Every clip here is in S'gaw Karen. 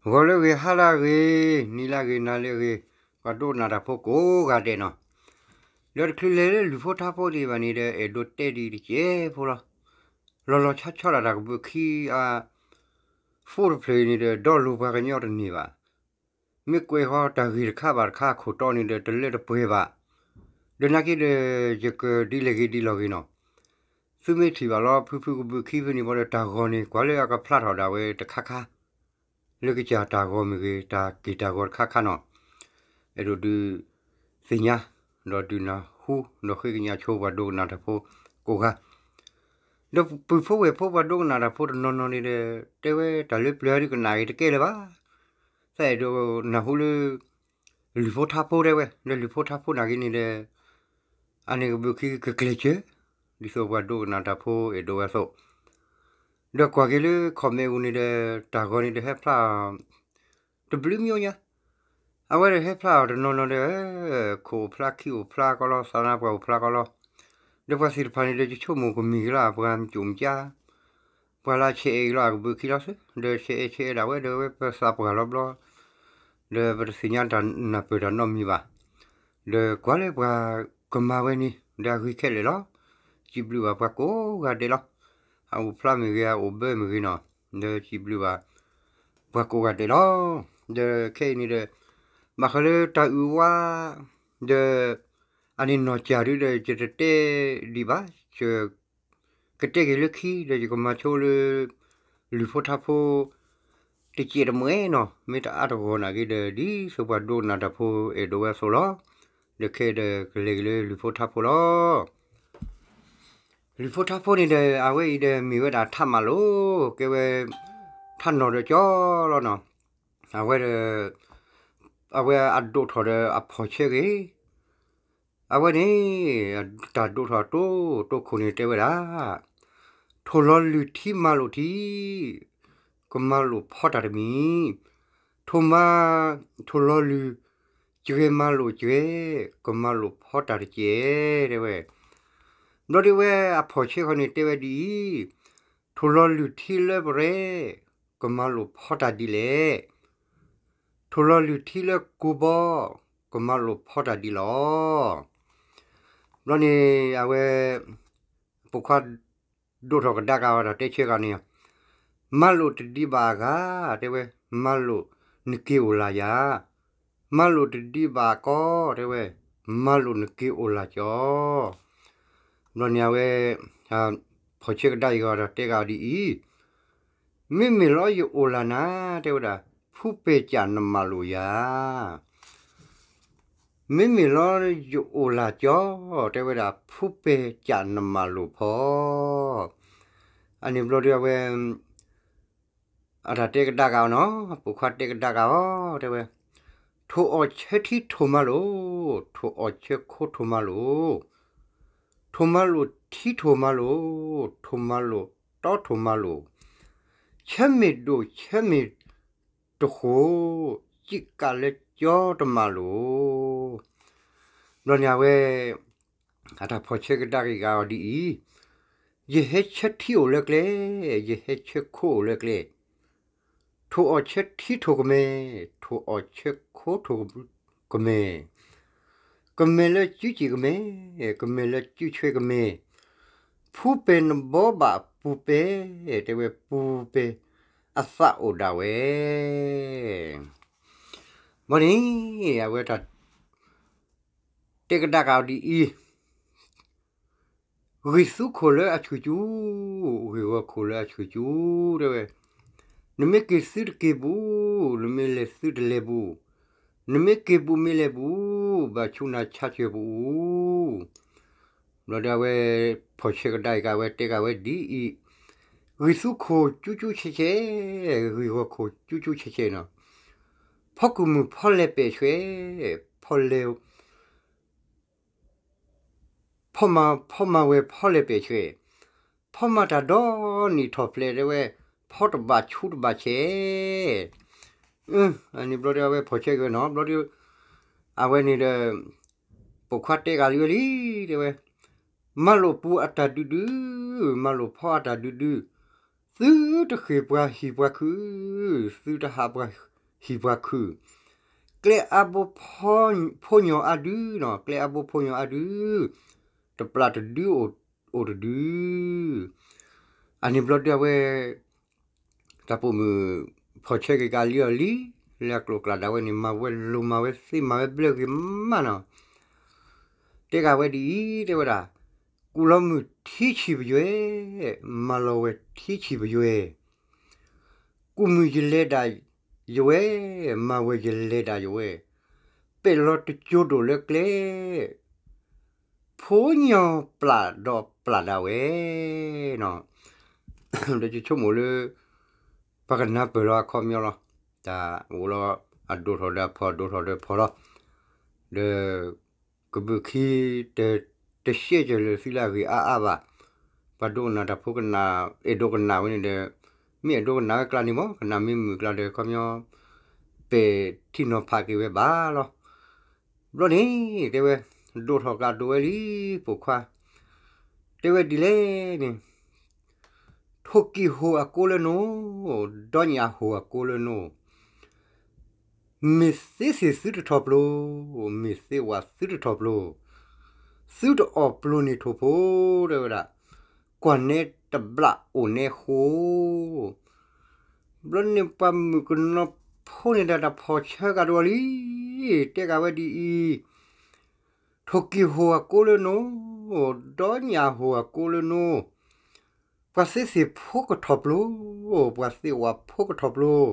ဂီၤလၢအဂ့ၤ ဟါလၢအဂ့ၤ နံၤလၢအဂ့ၤ နၤလၢအဂ့ၤ, ပှၤဒိကနၣ်တၢ်ဖိကိးဂၤဒဲးနီၤ, ဒီးတချုးလဲၤလၢလုၢ်ဖိထါဖိဒံးဘၣ်န့ၣ်ဒီး အဲၣ်ဒိးတဲဒံးတစဲးဖိလီၤ. လီၤလီၤဆီဆီဒၣ်တၢ်ကဘုးခံအ phone တဖျၢၣ်အံၤန့ၣ်ဒီး ဒီလိာ်ပှၤကညီတန့ၢ်ဘၣ်. မ့ၢ်ကွဲးဃီတၢ်ဂ့ၢ်တခါဘၣ်တခါအခိၣ်တီန့ၣ်ဒီး တလၢတပှဲၤဘၣ်. ဒီးနာ်က့ဒီး ယကဒ်လဲၣ်ဂ့ၤဒ်လဲၣ်ဂ့ၤနီၤ, သုမ့ၢ်ထံၣ်ဘၣ်လီၤ ဖုဖုကဘုးခံဖဲန့ၣ်ဘၣ်ဒီး တၢ်ဂီၤန့ၣ် ကွၢ်လၢအကဖျါထီၣ်ဒၣ်ဝဲတခါခါ လၢကစၢ်တၢ်ဂီၤမ့ၢ်ဂ့ၤ တၢ်က့ၢ်တၢ်ဂီၤတခါခါနီၤ, အဲၣ်ဒိးဒုးသ့ၣ်ညါ ဒီးဒုးနၢ်ဟူ ဒီးဃ့ကညးဆိပှၤဒိကနၣ်တၢ်ဖိကိးဂၤ, ဒီးပုၢ်ဖိဝဲၢ်ဖိပှၤဒိကနၣ်တၢ်ဖိတနီၤနီၤန့ၣ်ဒီး တဲဝဲတၢ်လၢပျၢၤဒုးကနၣ်ဂ့ၤတကဲလၢၤဘၣ်, သးအဲၣ်ဒိးနၢ်ဟူလၢ လုၢ်ဖိထါဖိတဲဝဲ ဒီးလုၢ်ဖိထါဖိနာ်က့န့ၣ်ဒီး အန့ၣ်ကဘုးခံကကျဲးစၢး ဒ်သိးပှၤဒိကနၣ်တၢ်ဖိအဲၣ်ဒိးဝဲအသိး, ဒီးကွၢ်က့ၤလၢ comment အူန့ၣ်ဒီး တၢ်ဂီၤန့ၣ်ဒီးဟဲဖျါ တဘျုးမံၤညါ, အဝဲဒီးဟဲဖျါအီၤတနီၤနီၤဒီး ခိၣ်အိၣ်ဖျါခံအိၣ်ဖျါကီလီၤ သးနါပှၢ်အိၣ်ဖျါကီလီၤ, ဒီးပှၤသ့ၣ်တဖၣ်န့ၣ်ဒီး ယဆိကမိၣ်ကမ့ၢ်က့ၤလၢ ပှၤမုၢ်ကၠိၣ်မုၢ်ကၠါ ပှၤလၢဆဲးအဲၣ်က့ၤလီၤအကဘုးခံလီၤသ့, ဒီးဆဲးအဲၣ်ဆဲးအဲၣ်ဒၣ်ဝဲဒီး ဝဲပသးပှၢ်လီၤဘျီ ဒီးပတသ့ၣ်ညါတၢ်နၢ်ပၢၢ်တၢ်နီတမံၤဘၣ်, ဒီးကွၢ်လၢပှၤကမၤဝဲန့ၣ် ဒီးအဂ့ၤခဲလၢာ်လီၤ, စံးဘျုးဘၣ်ပှၤကိးဂၤဒဲးလီၤ, အအိၣ်ဖျါမ့ၢ်ဂ့ၤ အအိၣ်ဘၢမ့ၢ်ဂ့ၤနီၤ, ဒီးစံးဘျုးဘၣ် ပှၤကိးဂၤဒဲးလီၤ, ဒီးခဲအံၤန့ၣ်ဒီး ဘၣ်ဃးလၢတၢ်အုၣ်ဝါ ဒီး အန့ၣ်နီၢ်ကၠၢ်ဒုဒီး ယတတဲဒံးဘၣ်, ယကတဲက့ၤလၢခံ ဒီးယကမၤဆိလၢ လုၢ်ဖိထါဖိ တစဲးတမှဲနီၤ, မ့ၢ်တအါတဂီၤနာ်က့ဒီး ဒ်သိးပှၤဒိကနၣ်တၢ်ဖိအဲၣ်ဒိးဝဲအသိးလီၤ, ဒီးခဲအံၤဒီးကလဲၤက့ၤလၢလုၢ်ဖိထါဖိလီၤ. လုၢ်ဖိထါဖိန့ၣ်ဒီး အဝဲအံၤဒီးမ့ၢ်ဝဲဒၣ်ထါမၤလိာ် ကဲဝဲ ထါနီၢ်ဒီးကၠီလီၤနီၤ, အဝဲဒီး အဝဲအဒိးထီၣ်ဒီးအဖီၣ်ဆဲဂ့ၤ, အဝဲန့ၣ် တၢ်ဒိးထီၣ်တိတိခိၣ်န့ၣ်တဲဝဲဒၣ်, ထိၣ်လီၤလုၢ်ထံမၤလိာ်ထံ ကမၤလိာ်ဖီတၢ်တမံၤ, ထိၣ်မၤ ထိၣ်လီၤလုၢ် စှဲမၤလိာ်စှဲ ကမၤလိာ်ဖီတၢ်တကဲ တဲဝဲ, ဘျီဒုးဝဲအဖီၣ်ဆဲဃီန့ၣ်တဲဝဲဒ်အံၤ, ထိၣ်လီၤလုၢ်ထံလၢပရဲ ကမၤလိာ်ဖီတၢ်ဒ်လဲၣ်, ထိၣ်လီၤလုၢ်ထံလၢကူဘီ ကမၤလိာ်ဖီတၢ်ဒ်လီၤ. ဘျီန့ၣ် အဝဲ ပိာ်ခွါ ဒိးထီၣ်ကဒါက့ၤအီၤတၢ်တဲဆၢကန့ၣ်, မၤလိာ်တဒံးဘၣ်အဂၤ တဲဝဲ, မၤလိာ်နက့ၤအိၣ်လၢ်ယၤ, မၤလိာ်တဒံးဘၣ်အကီ တဲဝဲ, မၤလိာ်နက့ၤအိၣ်လၢ်ကၠီ. ဘျီန့ၣ်အဝဲ ဖီၣ်ဆဲကဒါက့ၤအီၤတၢ်တဲက့ၤအီၤဒ်အံၤ, မ့မ့ၢ်လီၤယအိၣ်လၢ်နၤ တဲဝဲဒၣ် ဖုပဲာ်ကၠၣ်နမၤလိာ်ယၤ မ့မ့ၢ်လီၤယအိၣ်လၢ်ကၠီ တဲဝဲဒၣ် ဖုပဲာ်ကၠၣ်နမၤလိာ်ဖီ, အန့ၣ်ဘျီဒုးအဝဲ အတၢ်တဲကဒါက့ၤအီၤနီၤ, ပိာ်ခွါတဲကဒါက့ၤအီၤ တဲဝဲ, ထိၣ်အီၣ်ဆၢထံထိၣ်မၤလိာ်, ထိၣ်အီၣ်ဆၢခိထိၣ်မၤလိာ်, ထိၣ်မၤလိာ်ထံထိၣ်မၤလိာ်, ထိၣ်မၤလိာ်တီထိၣ်မၤလိာ်, ဆၢမ့ၢ်ဒိၣ်ဆၢမ့ၢ်တဃိး, စံးကးလၢကၠီတမၤလိာ်. ဘျီန့ၣ်အဝဲ အတၢ်ဖီၣ်ဆဲကဒါက့ၤအီၤဒ်အံၤ, ယဟဲဆၢထံအိၣ်လၢကျဲ, ယဟဲဆၢခိအိၣ်လၢကျဲ, ထိၣ်အီၣ်ဆၢထံထိၣ်ကမဲ, ထိၣ်အီၣ်ဆၢခိထိၣ်ကမဲ, ကမဲလၢစုစ့ၣ်ကမဲ, ကမဲလၢစုဆွဲကမဲ, ဖုပဲာ်နဘီဘၣ်ပူၤပဲာ်, တဲဝဲပူၤပဲာ်အသးအိၣ်ဒၣ်ဝဲ. ဘၣ်န့ၣ် အဝဲတၢ် တဲကဒါက့ၤအီၤဒ်အံၤ, ဂံၢ်သူခိၣ်လၢအဆူၣ်ကၠူ, ဂံၢ်ဂီၤခိၣ်လၢအဆူၣ်ကၠူ, တဲဝဲ, နမ့ၢ်က့ၤသုတက့ၤပူၤ, နမ့ၢ်လဲၤသုတလဲၤပူၤ, နမ့ၢ်က့ၤပူၤမ့ၢ်လဲၤပူၤ, ဘၣ်ဆူနၤဆါစၢၤပူၤ, ဘျီဒီးအဝဲ ဖီၣ်ဆဲကဒါက့ၤအဝဲတဲက့ၤဝဲဒ်အံၤ, ဂံၢ်သူခိၣ်ကၠူကၠူဆဲးဆဲး, ဂံၢ်ဂီၤခိၣ်ကၠူကၠူဆဲးဆဲးနီၤ, ဖီကုၢ်မုၢ်ဖီလဲၣ်ပဲာ်ဆွဲ, ဖီလဲၣ် ဖီမၤ ဖီမၤဝဲဖီလဲၣ်ပဲာ်ဆွဲ, ဖီမၤတၢ်ဒီနံၣ်ထီၣ်ဖျဲးတဲဝဲ, ဖီတဘၣ်ဆူတဘၣ်ဆဲး, အန့ၣ်ဘျီဒီးအဝဲဖီၣ်ဆဲက့ၤဝဲနီၤ, ဘျီဒီး အဝဲန့ၣ်ဒီး ပိာ်ခွါတဲက့ၤလံဝဲလံ တဲဝဲ, မၤလိာ်ပူၤအတၢ်ဒုဒု, မၤလိာ်ဖီအတၢ်ဒုဒု, သုတဃ့ၢ်ပှၤဟံၣ်ပှၤခုး, သုတဟးပှၤ ဟံၣ်ပှၤခုၣ်, ကျဲအါဘိဖိညီအါဒုနီၤ, ကျဲအါဘိဖိညီအါဒု, တပျၢ်တဒုအိၣ်တဒု, အန့ၣ်ဘျီဒုအဝဲ တၢ်ပိာ်မုၣ်ဖီၣ်ဆၢက့ၤကးလံအီၤလံ, လၢအကျိၤအကျဲဒၣ်ဝဲန့ၣ် မၤဝဲလိၤမၤဝဲသ့မၤဝဲဘျၢဂ့ၤမးနီၤ, တဲကးဝဲဒ်အံၤ တဲဝဲဒၣ်, ကူၣ်လီၤမုၢ်ထံဆံးပယွဲ, မၤလီၤဝဲထံဆံးပယွဲ, ကူၣ်မုၢ်ယလဲၤဒၣ်ယဝဲ, မၤဝဲယလဲၤဒၣ်ယဝဲ, ပဲာ်လီၤတကၠိဒိၣ်လၢကျဲ, ဖိညီပျၢ်ဒီးပျၢ်ဒၣ်ဝဲနီၤ, ဒီးယဆိကမိၣ်လၢ ပှၤကနၢ်ပၢၢ်လီၤအခီပညီလီၤ, တၢ်အိၣ်လီၤ အဒိၣ်ထီၣ်ဒီးအဖီၣ် အဒိၣ်ထီၣ်ဒီးအဖီၣ်လီၤ, ဒီး ကဘုးခံ တရှဲကၢၤလၢသုလၢအဂ့ၤအါအါဘၣ်, ပှၤဒိကနၣ်တၢ်ဖိကနၣ် အဲၣ်ဒိးကနၣ်ဝဲန့ၣ်ဒီး မ့ၢ်အဲၣ်ဒိးကနၣ်ဝဲကျါန့ၣ်မ့ၢ် ကနၣ်မ့ၢ်မုာ်ကျါဒီး ခီပညီ ပဲာ်ထံနီၤဖးက့ၤဝဲဘၣ်လီၤ. ဘျီန့ၣ် တဲဝဲ ဒိၣ်ထီၣ်ကးဒိၣ်ဝဲလံ ပိာ်ခွါ, တဲဝဲဒ်လဲၣ်န့ၣ် ထိၣ်ကံၢ်ဟူးအကိးလၢနိ, ဒီညၣ်ဟူးအကိးလၢနိ, မ့ၢ်သ့သ့ၣ်သုတထီၣ်ပျိ, မ့ၢ်သ့ဝးသုတထီၣ်ပျိ, သုတအီၣ်ပျိန့ၣ်ထိၣ်ဖိ, တဲဝဲဒၣ်, ကွၢ်နဲတဘျးအိၣ်နဲဃိ, ဘျီန့ၣ်ပှၤမုၣ်ကနီၤဖိန့ၣ်ဒီးတၢ်ဖီၣ်ဆၢကးဒိၣ်လံ, တဲကးဝဲဒ်အံၤ, ထိၣ်ကံၢ်ဟူးအကိးလၢနိ, ဒီညၣ်ဟူးအကိးလၢနိ, ပှၤသ့သ့ၣ်ဖိကထီၣ်ပျိ, ပှၤသ့ဝးဖိကထီၣ်ပျိ,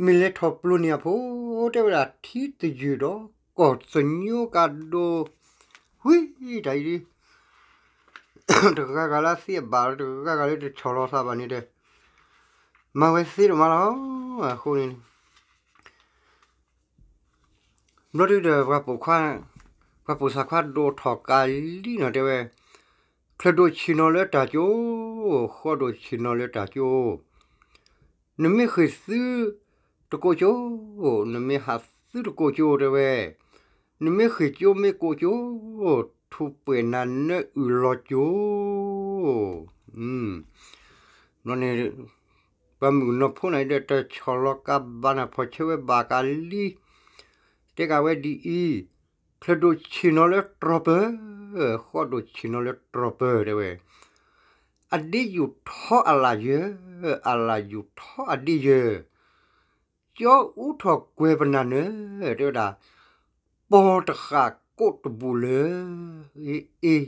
မ့ၢ်လဲၤထီၣ်ပျိန့ၣ်အဖိ, တဲဝဲဒၣ်ထံတယုၢ်ဒီး ကီၢ်သညိကးဒိၣ်, ဝံၤတၢ်အံၤဒ် တဂၤဂၤလၢအသ့အဘၣ် တဂၤဂၤလၢတဆီၣ်လီၤသးဘၣ်န့ၣ်ဒီး မၤဝဲသ့ဒိၣ်မးလီၤ. အဃိန့ၣ် ဘျီဒုဒီး ပှၤပိာ်ခွါ, ပှၤပိာ်သၣ်ခွါဒိၣ်ထီၣ်ကးလံနီၤ တဲဝဲ, ချၢၣ်ဒိၣ်ဆ့ၣ်နီၤလၢတၢ်ကၠိ, ဃီဒိၣ်ဆ့ၣ်နီၤလၢတၢ်ကၠိ, နမ့ၢ်ဃ့ၢ်သုတကိးကၠိ, နမ့ၢ်ဟးသုတကိးကၠိ တဲဝဲ, နမ့ၢ်ဃ့ၢ်ကၠိမ့ၢ်ကိးကၠိ, ထူးပှဲၤနၤနၢအုၣ်လီၤကၠိ ဘျီန့ၣ် ပှၤမုၣ်ကနီၤဖိန့ၣ်ဒီး တဆီၣ်လီၤကးဘၣ်နၤ ဖီၣ်ဆၢဝဲဘၣ်ကးလံ, တဲကးဝဲဒ်အံၤ, ချၢၣ်ဒိၣ်ဆ့ၣ်နီၤလၢတြီၢ်ပၢၢ်, ဃီဒိၣ်ဆ့ၣ်နီၤလၢတြီၢ်ပၢၢ် တဲဝဲ, အဒ့ယူၣ်ထီအလၣ်ယၢၢ်, အလၣ်ယူၣ်ထီအဒ့ယၢၢ်, ကၠီအူထီၣ်ကွဲၤပနၢ်နၢၤ, တဲဝဲဒၣ်, ပီၤတဃာ်ကိးတဘူၣ်လၢ, အ့ အ့,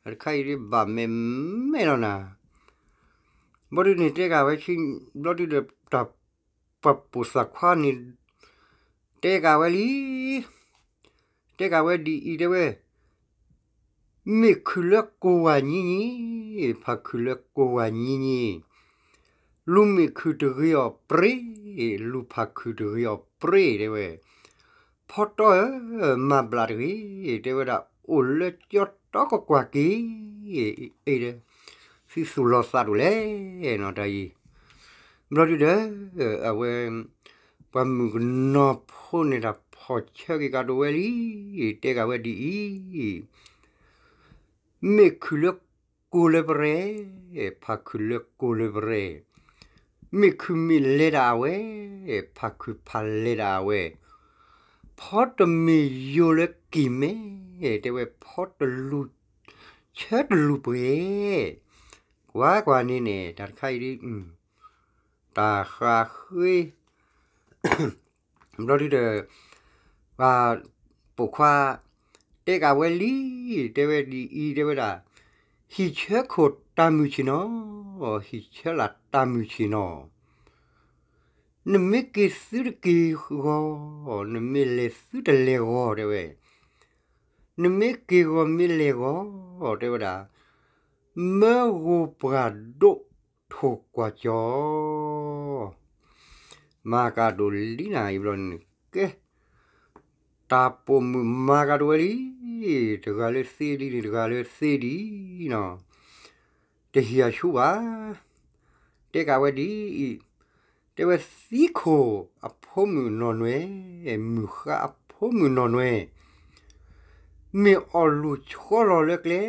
တခါအံၤဒ်ဘၣ်မဲာ်မဲာ်လီၤနၤ, ဘျီဒုန့ၣ်တဲကးဝဲဆံ, ဘျီဒုဒီးတၢ် ပှၤပိာ်သၣ်ခွါန့ၣ် တဲကးဝဲလံ, တဲကးဝဲဒ်အံၤ တဲဝဲ, မ့ၢ်ခုၣ်လၢကိၢ်ဝၤညံညံ, ဖးခုၣ်လၢကိၢ်ဝၤညံညံ, လူၤမ့ၢ်ခုၣ်တဂ့ၤအီၤပြ့, လူၤဖးခုၣ်တဂ့ၤအီၤပြ့ တဲဝဲ, ဖီတီဧၢ, မၤဘျးတဂ့ၤ, တဲဝဲဒၣ် အိၣ်လၢကၠီတီကကွၢ်က့ၤ, အ့ ဒီး သံသူၣ်လီၤသးဒိၣ်လဲၣ်နီၤ တၢ်အံၤ, ဘျီဒုဒီး အဝဲ ပှၤမုၣ်ကနီၤဖိန့ၣ်တၢ်ဖီၣ်ဆၢက့ၤကးဒိၣ်ဝဲလံ, တဲကးဝဲဒ်အံၤ, မ့ၢ်ခုၣ်လၢကိၢ်လၢပရဲ, ဖးခုၣ်လၢကိၢ်လၢပရဲ, မ့ၢ်ခုၣ်မ့ၢ်လဲၤဒၣ်အဝဲ, ဖးခုၣ်ဖးလဲၤဒၣ်အဝဲ, ဖီတမ့ၢ်ယိၤလၢကံၢ်မဲ, တဲဝဲဖီတလူၤ, ဆၢတလူၤပှဲၤ, ကွၢ်ကွၢ်န့ၣ်န့ၣ် တၢ်တခါအံၤဒ် တၢ်ဃးဃ့ ဘျီဒုဒီး ပှၤပိာ်ခွါ တဲကးဝဲလံ, တဲဝဲဒ်အံၤ တဲဝဲဒၣ်, ဟံၣ်ဆၢခိၣ်တၢ်မုၢ်ဆ့ၣ်နီၤ, ဟံၣ်ဆၢလာ်တၢ်မုၢ်ဆ့ၣ်နီၤ, နမ့ၢ်က့ၤသုတက့ၤဂီၤ, နမ့ၢ်လဲၤသုတလဲၤဂီၤ တဲဝဲ, နမ့ၢ်က့ၤဂီၤမ့ၢ်လဲၤဂီၤ တဲဝဲဒၣ်, မၢဂိၤပှၢ်ဒိၣ်ထိၣ်ကွၢ်ကၠီ မၤကးဒိၣ်လံနၤ အံၤဘျီန့ၣ် ကဲ, တၢ်ပိာ်မုၣ်မၤကးဒိၣ်ဝဲလံ, တဂၤလၢသ့ဒံးန့ၣ် တဂၤလၢသ့ဒံးနီၤ, တဟံးအဆူၣ်ဘၣ်, တဲကးဝဲဒ်အံၤ, တဲဝဲသံခိၣ်အဖိမုၣ်နီၢ်နွဲၣ်, မုၢ်ဃါအဖိမုၣ်နီၢ်နွဲၣ်, မ့ၢ်အီၣ်လူၤဆီလီၤလၢကျဲ,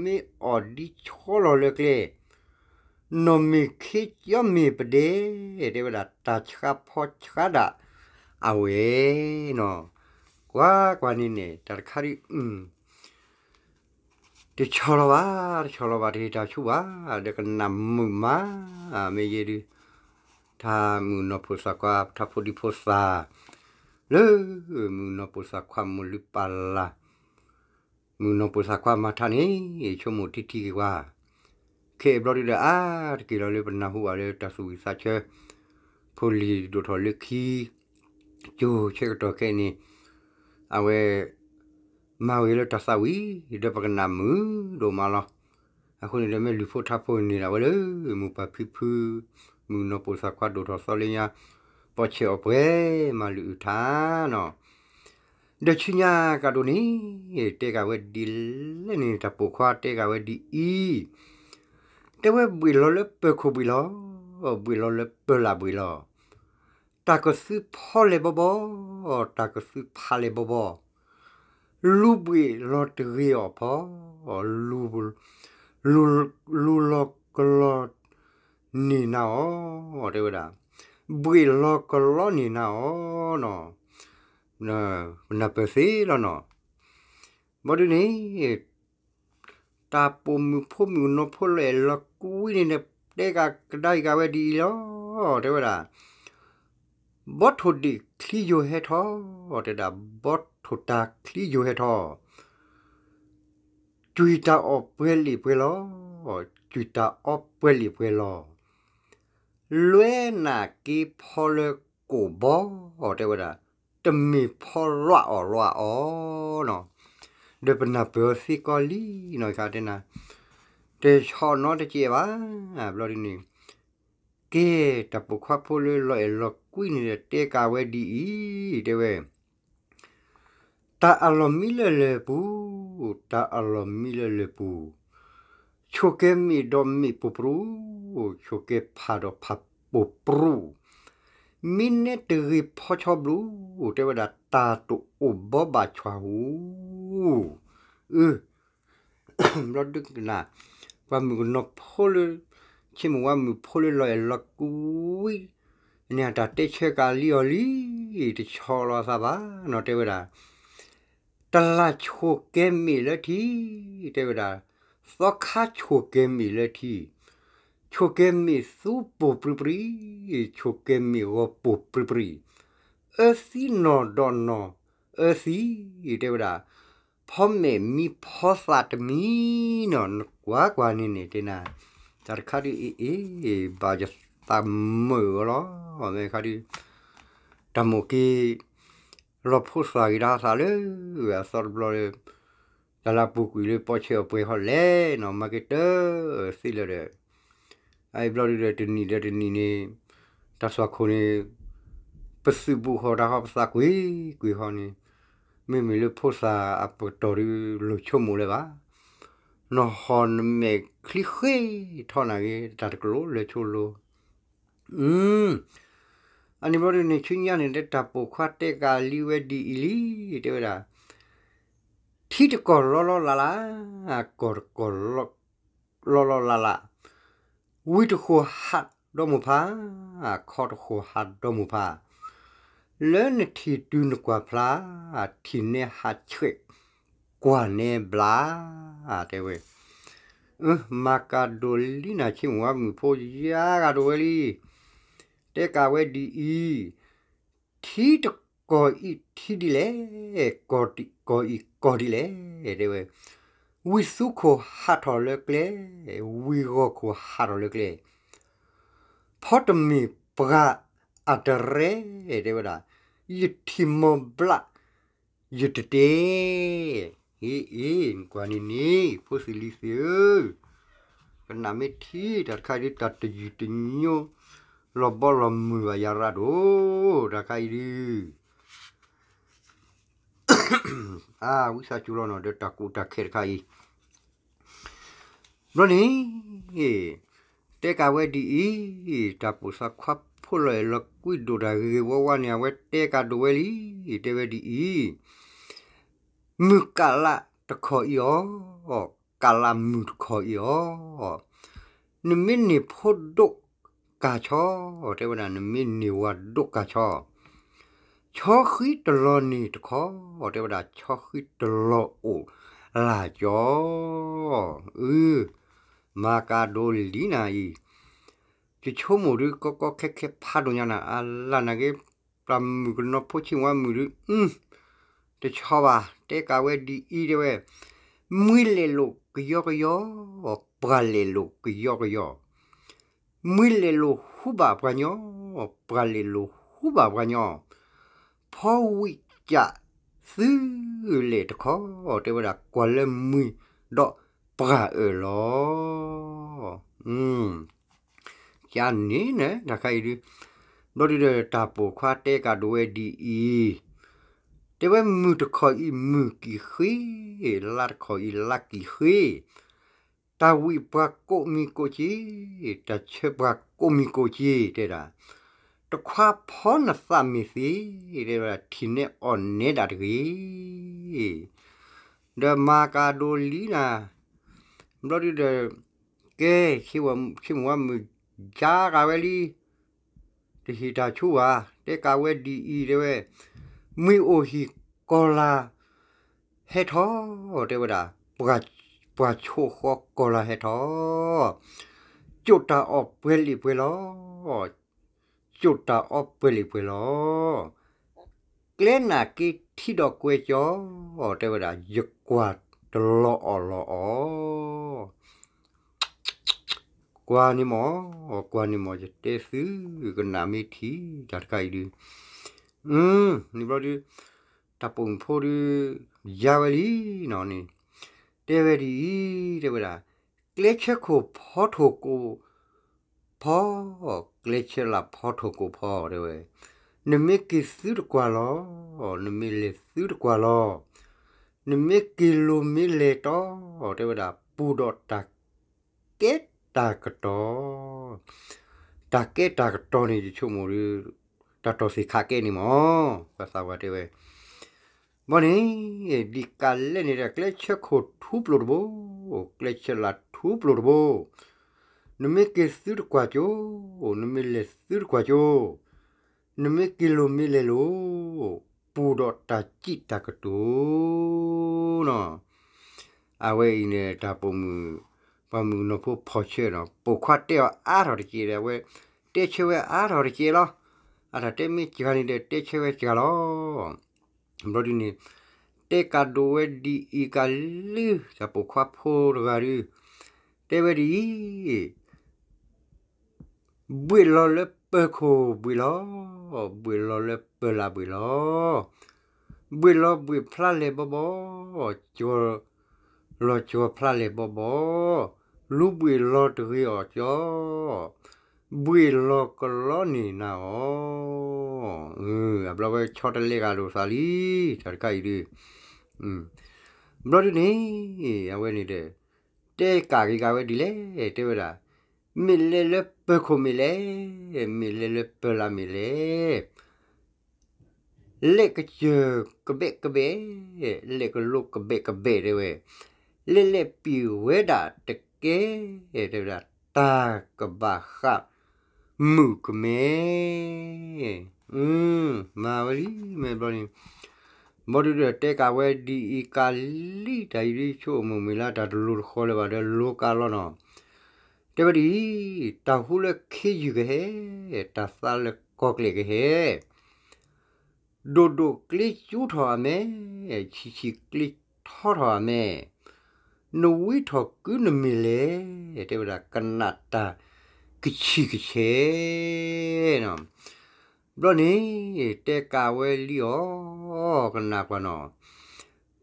မ့ၢ်အီၣ်ဒံဆီလီၤလၢကျဲ, နီၢ်မ့ၢ်ခ့ကၠီမ့ၢ်ပဒဲ, တဲဝဲဒၣ်တၢ်ဆှးဖီဆှးဒၣ်အဝဲနီၤ, ကွၢ်ကွၢ်န့ၣ်န့ၣ် တၢ်တခါဒ် တဆီၣ်လီၤဘၣ်, တဆီၣ်လီၤဘၣ် တဟ့ၣ်တၢ်ဆူၣ်ဘၣ်, ဒီးကနၣ်မုာ်မး, မ့ၢ်ယဲဒုး ထါမုၣ်ကနီၤဖိသၣ်ခွါ ထါဖိဒံဖိသၣ်, လၢ မုၣ်ကနီၤဖိသၣ်ခွါမိၢ်လုၢ်ပၢ်လၢ်, မုၣ်ကနီၤဖိသၣ်ခွါမၤထါန့ၣ် ဆိကမိၣ်ထံထံက့ၤကွၢ်, ခဲအံၤဘျီဒုးဒီး အါတက့ၢ်လီၤလၢပနၢ်ဟူဘၣ်လၢတၢ်သူၣ်ဝံၣ်သးဆၢ, ဖိလံၤဒိၣ်ထီၣ်လၢခံ ကၠိဆၢကတီၢ်ခဲအံၤန့ၣ် အဝဲ မၤဂ့ၤလၢတၢ်သးဝံၣ် ဒီးပကနၣ်မုာ်ဒိၣ်မးလီၤ. အဃိန့ၣ်ဒီးမ့ၢ်လုၢ်ဖိထါဖိန့ၣ်ဒၣ်ဝဲလၢ မိၢ်ပၢ်ဖံဖု, မုၣ်ကနီၤဖိသၣ်ခွါဒိၣ်ထီၣ်သီလၢညါ, ပီၢ်ဆဲးအီၣ်ပှဲၤမၤလုၢ်အုၣ်ထါနီၤ, ဒီးဆူညါကဒီးန့ၣ် တဲကးဝဲဒ်လဲၣ်န့ၣ် တၢ်ပိာ်ခွါတဲကးဝဲဒ်အံၤ, တဲဝဲဘှံးလီၤလၢပၢၤခိၣ်ဘှံးလီၤ, ဘှံးလီၤလၢပၢၤလၢ်ဘှံးလီၤ, တၢ်ကသုဖီလဲၣ်ဘီဘီ, တၢ်ကသုဖးလဲၣ်ဘီဘီ, လူၤဘှံးလီၤတဂ့ၤအီၤဖီ, လူၤ လူၤလီၤကလီန့ၢ်နၤအီၤ, တဲဝဲဒၣ်, ဘှံးလီၤကလီန့ၢ်နၤအီၤနီၤ, ပနၢ်ပၢၢ်သ့လီၤနီၤ, ဘီဒုန့ၣ် တၢ်ပိာ်မုၣ်ဖိမုၣ်ကနီၤဖိလီၤအဲၣ်လီၤကွံန့ၣ် တဲကးကဒါက့ၤကးဝဲဒ်အံၤလီၤ, တဲဝဲဒၣ်, ဘီထိၣ်ဒံးချံယိၤဟဲထီၣ်, တဲဒၣ် ဘီထိၣ်တၤချံယိၤဟဲထီၣ်, ကွံာ်တၢ်အီၣ်ပှဲၤလံာ်ပှဲၤလီၤ, ကွံာ်တၢ်အီပှဲၤလံာ်ပှဲၤလီၤ, လွဲနၢ်က့ဖီလၢကိာ်ဘီ, တဲဝဲဒၣ်, တမ့ၢ်ဖီလွးအီၣ်လွးအီနီၤ, ဒီးပနၢ်ပၢၢ်အီၤသ့ကီလံနီၤ, ခါတဲနၤ, တဆီၣ်နီတကဲးဘၣ်, ဘျီဒ်န့ၣ်, ကဲ, တၢ်ပိာ်ခွါဖိလၢလီၤအဲၣ်လီၤကွံန့ၣ်ဒီး တဲကးဝဲဒ်အံၤ, တဲဝဲ တၢ်အလီၢ်မံလၢလၢၢ်ပူၤ, တၢ်အလီၢ်မံလၢလၢၢ်ပူၤ, ဆိၣ်ကဲမ့ၢ်ဒီးမ့ၢ်ပိာ်ပြူၢ်, ဆိၣ်ကဲဖးဒီးဖးပိာ်ပြူၢ်, မ့ၢ်နဲတဂ့ၤဖီဆီဘျူး, တဲဝဲဒၣ်တၢ်တအိၣ်ဘီဘၣ်ဆှၢဟူ, အၢ ဘျီဒုကနၣ်, ပှၤမုၣ်ကနီၤဖိလၢ ဆ့မိၣ်ဝါမုၣ်ဖိလၢလီၤအဲၣ်လီၤကွံ န့ၣ်အတၢ်တဲဆၢကးလံအီၤလံ, တဆီၣ်လီၤသးဘၣ်နီၤ, တဲဝဲဒၣ်, တလၢ်ဆိၣ်ကဲမ့ၢ်လၢထံ, တဲဝဲဒၣ်, သီခါဆိၣ်ကဲမ့ၢ်လၢထံ, ဆိၣ်ကဲမ့ၢ်သူပိာ်ပြံပြံ, ဆိၣ်ကဲမ့ၢ်ဂီၤပိာ်ပြံပြံ, အၢသံနီၢ်ဒီးနီၢ်, အၢသံ, တဲဝဲဒၣ်, ဖီမဲာ်မံဖီသးတမံနီၤ, နကွၢ်ကွၢ်န့ၣ်န့ၣ် တဲနၤ, တၢ်တခါဒ်အံၤ အ့ၣ် ဘၣ်ယသးမုာ်အီၤလီၤ, မ့ၢ်ခါဒ် တၢ်မိၣ်က့ၤ လီၤဖိသၣ်ဂ့ၤတၢ်သးလၢ အသီတဘျီလၢ တၢ်လၢအပူၤကွံာ်လၢပီၢ်ဆဲးအီၣ်ပှဲၤဟီလဲၣ်နီၤ, မၤက့ၤတၢ်သ့လၢာ်ဒီး အအံၤဘျီဒုဒီးတနံၣ်ဒီးတနံၣ်န့ၣ် တၢ်သွၣ်ခိၣ်န့ၣ် ပသုးဘူးဃီၤတၢ်ဃီ ပသးကွံာ်ကွံာ်ဃီန့ၣ် မ့မ့ၢ်လၢဖိသၣ်အပတီၢ်ဒု လိၣ်ဆိကမိၣ်လၢၤဘၣ်. နီၢ်ဟီၣ်နမဲာ်ချံဃ့ထီၣ်နၤဂ့ၤ တၢ်တကျိၤလၢဆိလိၤ အန့ၣ်ဘျီဒုန့ၣ် ဆူညါန့ၣ် လၢတၢ်ပိာ်ခွါတဲကးလံဝဲဒ်အံၤလံ တဲဝဲဒၣ် ထံတကီၢ်လီလီလးလး, ကီၢ်တကီၢ်လီလီလးလး, ဝံတဃိၣ်ဟးဒီမိၢ်ဖး, ခီတဃိၣ်ဟးဒီမိၢ်ဖး, လၢနထံၣ်တုၤနကွၢ်ဖျါ, ထံၣ်နဲဟးဆှဲး, ကွၢ်နဲဘျါ, တဲဝဲ. မၤကၤဒိၣ်လံနၤဆ့မိၣ်ဝါမုၣ်ဖိယါဂၤဒိၣ်ဝဲလံ, တဲကးဝဲဒ်အံၤ, ထံတကီၢ်အံၤထံဒ်လဲၣ်, ကီၢ်တကီၢ်အံၤကီၢ်ဒ်လဲၣ်, တဲဝဲ. ဝံသူခိၣ်ဟးထီၣ်လၢကျဲ, ဝံဂီၢ်ခိၣ်ဟးထီၣ်လၢကျဲ, ဖီတမ့ၢ်ပှၤအတရဲ, တဲဝဲဒၣ်, ယထံၣ်မီၤဘျး ယတတဲ, အ့ အ့ နကွၢ်န့ၣ်န့ၣ် ဖိသ့ၣ်လံၤသ့ၣ်ဧၢ, ကနၣ်မ့ၢ်ထံ တၢ်တခါဒ်တၢ်တယုၢ်တညိ လီၤဘီလီၤမုၢ်ဘၣ်ယၤရၣ်ဒိၣ် တၢ်ခါအံၤဒု အဝံသးစူၤလီၤနီၤ ဒီးတၢ်ကူၣ်တၢ်ခဲတခါအံၤ ဘျီန့ၣ် တဲကးဝဲဒ်အံၤ, တၢ်ပိာ်သးခွါဖိလီၤအဲၣ်လီၤကွံဒိၣ်တၢ်ဂ့ၤဂ့ၤဝါဝါန့ၣ် အဝဲတဲကးဒိၣ်ဝဲလံ, တဲဝဲဒ်အံၤ, မုၢ်ကလးတခီအံၤအီၤ, ကလးမုၢ်တခီအံၤအီၤ, နမ့ၢ်န့ၢ်ဖိဒိၣ်ကးဆီ, တဲဝဲဒၣ် နမ့ၢ်န့ၢ်ဝၤဒိၣ်ကးဆီ, ဆီဃံတလီၤန့ၢ်တခီ, တဲဝဲဒၣ် ဆီဃံတလီၤအိၣ်လၢ်ကၠီ, အု, မၤကၤဒိလံနၤအံၤ, ယဆိကမိၣ်ဒုး ကီကီခဲခဲဖးဒိၣ်ညါနၤ, အလၢ်နၤက့ၤ ပှၤမုၣ်ကနီၤဖိဆ့ၣ်ဝါမုၣ်ဒုး, တဆီဘၣ် တဲကးဝဲဒ်အံၤ တဲဝဲ, မှံလဲၣ်လိာ်ကယီကယီ, ပှၤလဲၣ်လိာ်ကယီကယီ, မှံလဲၣ်လိာ်ဟူဘၣ်ပှၤညီ, ပှၤလဲၣ်လိာ်ဟူဘၣ်ပှၤညီ, ဖီဝံၣ်ကး သုလဲၣ်တခီ, တဲဝဲဒၣ် ကွၢ်လၢမှံဒီးပှၤအၢၣ်လီၤ. ကန့ၣ်နတၢ်ခါအံၤဒုး, ဘျီဒုးဒီး တၢ်ပိာ်ခွါတဲကးဒိးဝဲဒ်အံၤ, တဲဝဲ မုၢ်တခီအံၤမုၢ်ကံၢ်ဃ့, လါတခီအံၤလါကံၢ်ဃ့, တၢ်ဝံၣ်ပှၤကိးမံၤကိးက့ၤ, တၢ်ဆၢပှၤကိးမံၤကိးက့ၤ တဲဒၣ်, တခွါဖီနသးမ့ၢ်သ့, တဲဝဲဒၣ် ထံၣ်နဲအီၣ်နဲဒၣ်တဂ့ၤ. ဒီးမၤကၤဒိလံနၤ, ဘျီဒုးဒီး ကဲ, ဆ့မိၣ်ဝါမုၣ် ကးကးဝဲလံ, တဟ့ၣ်တၢ်ဆူဘၣ်, တဲကးဝဲဒ်အံၤ တဲဝဲ, မှံအိၣ်ဟံၣ်ကီၤလၤဟဲထီၣ်, တဲဝဲဒၣ်, ပှၤဆိးဃီကီၤလၤဟဲထီၣ်, ကၠိၣ်တၢ်အီၣ်ပှဲၤလံာ်ပှဲၤလီၤ, ကၠိၣ်တၢ်အီၣ်ပှဲၤလံာ်ပှဲၤလီၤ. ကျဲနၢ်က့ထံဒီးကွဲကၠီ, တဲဝဲဒၣ် ယကွၢ်တလီၤအီၣ်လီၤအီၣ်, ကွၢ်န့ၣ်မး, ကွၢ်န့ၣ်မး ယတဲသု, ကနၣ်မ့ၢ်ထံၣ်တၢ်တခါအံၤဒုး, န့ၣ်ဘျီဒုး, တၢ်ပိာ်မုၣ်ဖိဒုး, ယါဝဲလံနီၤန့ၣ်, တဲဝဲဒ်အံၤ, တဲဝဲဒၣ်, ကျဲဆၢခိၣ်ဖီထိၣ်ကိၣ်ဖီ, ကျဲဆၢလၢ်ဖီထိၣ်ကိၣ်ဖီ တဲဝဲ, နမ့ၢ်က့ၤသုတကွၢ်လီၤ, နမ့ၢ်လဲၤသုတကွၢ်လီၤ, နမ့ၢ်က့ၤလိၤမ့ၢ်လဲၤတီ, တဲဝဲဒၣ် ပူၤဒီးတၢ်ကဲတၢ်ကတီၤ, တၢ်ကဲတၢ်ကတီၤန့ၣ် ယဆိကမိၣ်ဒုး, တၢ်တီၢ်သ့ၣ်ခးကဲန့ၣ်မး, ပှၤသးပှၢ်တဲဝဲ ဘီန့ၣ်, ဒ်ကးလဲၣ်န့ၣ်ဒီး ကျဲဆၢခိၣ်ထူပျိၢ်တဘိ, ကျဲဆၢလၢ်ထူပျိၢ်တဘိ, နမ့ၢ်က့ၤသုတကွၢ်ကၠိ, နမ့ၢ်လဲၤသုတကွၢ်ကၠိ, နမ့ၢ်က့ၤလိၤမ့ၢ်လဲၤလိၤ, ပူၤဒီးတၢ်စံးတၢ်ကတိၤနီၤ. အဝဲအံၤန့ၣ် တၢ်ပိာ်မုၣ်, ပှၤမုၣ်ကနီၤဖိဖီၣ်ဆၢနီၤ, ပိာ်ခွါတဲအီၤအါထီၣ်တက့ၢ်ဒီး အဝဲတဲဆၢဝဲအါထီၣ်တက့ၢ်လီၤ. အတၢ်တဲမ့ၢ်စှၤန့ၣ်ဒီး တဲဆၢဝဲစှၤလီၤ. ဘျီဒုန့ၣ်, တဲကးဒိးဝဲဒ်အံၤကလုၢ် တၢ်ပိာ်ခွါဖိတဂၤဒုး, တဲဝဲဒ်အံၤ, ဘှံးလီၤလၢပၢၤခိၣ်ဘှံးလီၤ, ဘှံးလီၤလၢပၢၤလၢ်ဘှံးလီၤ, ဘှံးလီၤဘှံးဖျါလဲၢ်ဘီဘီ, ကၠီၤလီၤကၠီၤဖျါလဲၢ်ဘီဘီ, လူၤဘှံးလီၤတဂ့ၤအီၤကၠီ, ဘှံးလီၤကလီန့ၢ်နၤအီၤ, အဘျီဝဲဆီတလဲကၤလိာ်သးလံ, တၢ်တခါအံၤဒုး, ဘျီဒုန့ၣ်, အဝဲန့ၣ်ဒီး, တဲကးက့ၤကးဝဲဒ်လဲၣ်, တဲဝဲဒၣ်, မ့ၢ်လဲၤလၢပၢၤခိၣ်မ့ၢ်လဲၣ်, မ့ၢ်လဲၤလၢပၢၤလၢ်မ့ၢ်လဲၣ်, လဲၤကစၢၢ်ကဘဲးကဘဲး, လဲၤကလိကဘဲးကဘဲးတဲဝဲ, လဲၤလဲၤပံာ်ဝဲဒၣ်တကဲ, တဲဝဲဒၣ် တၢ်ကဘၣ်ဃးမုၣ်ကမဲ, မၤဝဲလံမ့ၢ်ဘျီန့ၣ်, ဘျီဒုဒီးတဲကးဝဲဒ်အံၤကးလံ, တၢ်အံၤဒ်ဆိကမိၣ်မ့ၢ်လၢတၢ်တလိၤတဃီလၢၤဘၣ်ဒီးလိၤကးလီၤနီၤ, တဲဝဲဒ်အံၤ, တၢ်ဟူလၢခ့ယုၢ်ကဟဲ, တၢ်သးလၢကီၢ်ကျဲးကဟဲ, ဒိၣ်ဒိၣ်ကျ့ကၠူထီၣ်အမဲ, ဆံးဆံးကျ့ထီထီၣ်အမဲ, နဝံထီၣ်ကုနမ့ၢ်လဲၣ်, တဲဝဲဒၣ်ကနၣ်တၢ်ကဆံးကဆဲးနီၤ, ဘျီန့ၣ်, တဲကးဝဲလံအီၤ, ကနၣ်ကွၢ်နီၤ,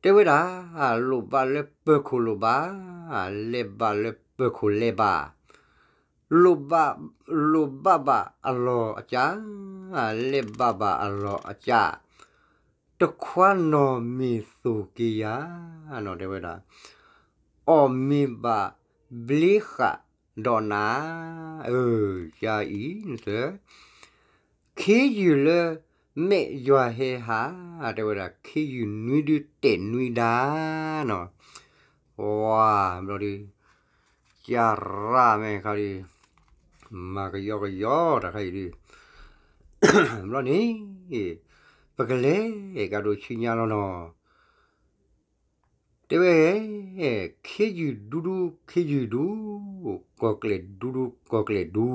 တဲဝဲဒၣ်, လိၣ်ဘၣ်လၢပၢၤခိၣ်လိၣ်ဘၣ်, လဲၤဘၣ်လၢပၢၤခိၣ်လဲၤဘၣ်, လိၣ်ဘၣ်, လိၣ်ဘၣ်ဘၣ်အလီၢ်အကၢ်, လဲၤဘၣ်ဘၣ်အလီၢ်အကၢ်, တခွါနီၢ်မ့ၢ်သိၣ်က့ၤယၤနီၤ, တဲဝဲဒၣ်, အီၣ်မ့ၢ်ဘၣ်ဘျ့ဃာ်ဒီးနၤ, အၢ, ယၤအံၤ, ခ့ယုၢ်လၢမဲာ်ယွၤဟဲဟး, တဲဝဲဒၣ် ခ့ယုၢ်နွံဒုတဲာ်နွံဒါနီၤ, ဝါ, ဘျီဒု တၢ်ရၣ်မဲာ်ခါဒီး မၤကယီကယီတခါအံၤဒုး ဘျီန့ၣ် ပကလဲၤကဒီးဆူညါလီၤနီၤ. တဲဝဲ ခ့ယုၢ်ဒူဒူ ခ့ယုၢ်ဒူ, ကီၢ်ကျဲၢ်ဒူဒူ ကီၢ်ကျဲၢ်ဒူ,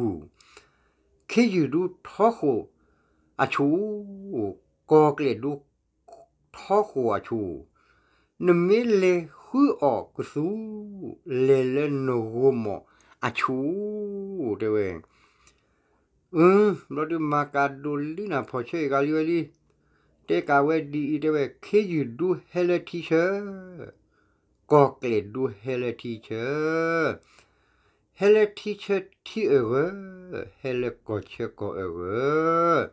ခ့ယုၢ်ဒူထီဃိာ်အဆူၣ်, ကီၢ်ကျဲၢ်ဒူထီဃိာ်အဆူၣ်, နမ့ၢ်လဲၤဃုအီၣ်ကသူ, လဲၤလၢနဂိာ်မီၣ်အဆူၣ်, တဲဝဲ အၢ ဘျီဒုးမၤကၤဒိးလံနၤ ဖီၣ်ဆၢအဂၤလံဝဲလံ, တဲကးဝဲဒ်အံၤ တဲဝဲ ခ့ယုၢ်ဒူဟဲလၢထံဆၢ, ကီၢ်ကျဲၢ်ဒူဟဲလၢထံဆၢ, ဟဲလၢထံဆၢထံအဂၢၢ်, ဟဲလၢကီၢ်ဆၢကီၢ်အဂၢၢ်,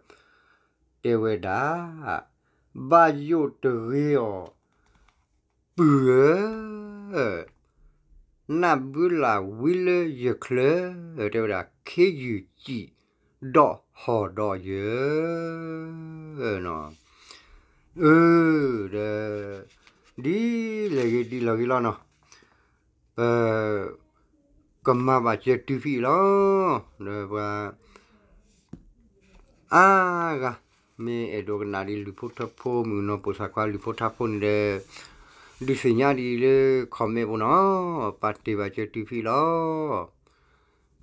တဲဝဲဒၣ် ဘၣ်ယိၣ်တဂ့ၤအီၤ ပုၢ်ဧၢ, နၢ်ဘုလၢ်ဝံလၢယချၢ, တဲဝဲဒၣ် ခ့ယုၢ်စံၣ်ဒီးဟီၣ်ဒီးယၢၤနီၤ. အၢ ဒီး ဒ်လဲၣ်ဂ့ၤဒ်လဲၣ်ဂ့ၤလီၤနီၤ, ပ ကမၤဘၣ်စၢၤတုၤဖဲအံၤလီၤ. ဒီးပှၤ အါဂၤ မ့ၢ်အဲၣ်ဒိးကနၣ်ဒ်လုၢ်ဖိထၢဖိ မုၣ်ကနီၤပိာ်သးခွါလုၢ်ဖိထၢဖိန့ၣ်ဒီး ဒုးသ့ၣ်ညါဒ်အံၤလၢ comment ပူၤနီၤ, ပာ်တ့ၢ်ဘၣ်စၢၤတုၤဖဲအံၤလီၤ.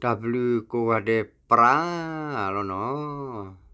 တၢ်ဘျုးကိးဂၤဒဲးပြးလီၤနီၤ.